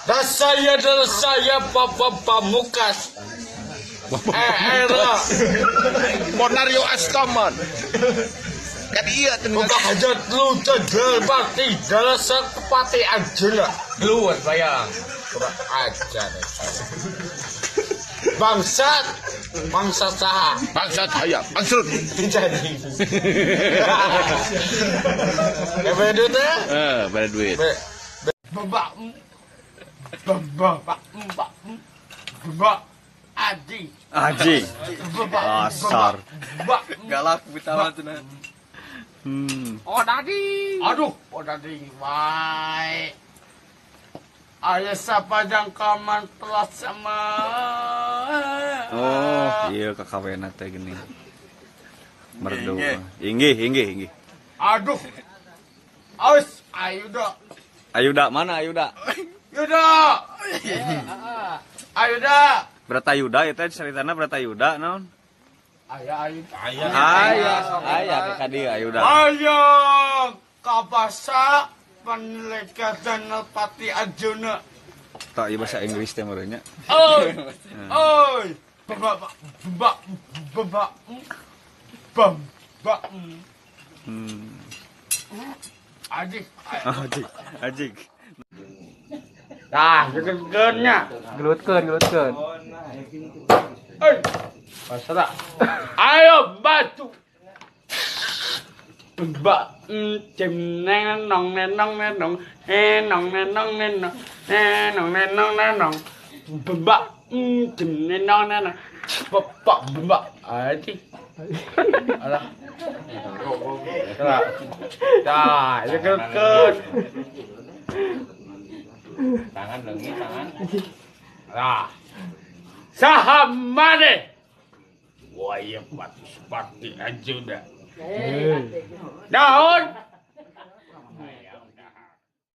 Dan saya adalah saya Bapak Pamukas. Era Bonario Astaman. Kan iya Bapak hajat lu bakti dalam sepati Arjuna. Keluar bayang. Kurang ajar. Bangsat, bangsat saha. Bangsat hayam. Bangsat. Jadi. Bere duit teh? Bere duit. Bapak bapak bapak Aji. Aji. Asar. Galak bitawa cenah. Oh dadi. Aduh, oh dadi wae. Aya sapajang kaman telah sama. Oh, iya kakawena teh gini. Merdu. Inggih, inggih, inggih. Aduh. Aus, Ayuda. Ayuda mana Ayuda? Yuda. Ayuda. Bratayuda itu ceritana Bratayuda naon? Aya Ayuda. Aya, aya ka dieu Ayuda. Aya kabasa penelekatan Pati Arjuna. Tak ieu bahasa Inggris teh meureun nya. Oi. Oi. Bapak bapak bapak bam bak. Ajik. Ajik, ajik. Tah, geutkeun nya. Gelutkeun, gelutkeun. Oi. Pasrah. Ayo batu. Ba cem neng nong neng nong neng nong nong neng nong neng nong nong neng nong neng nong ba cem neng nong neng nong ba ba aji. Alah. Tah, geutkeun. Tangan leungit tangan. Lah. Saha maneh? Wah, iya pati Arjuna. Daun.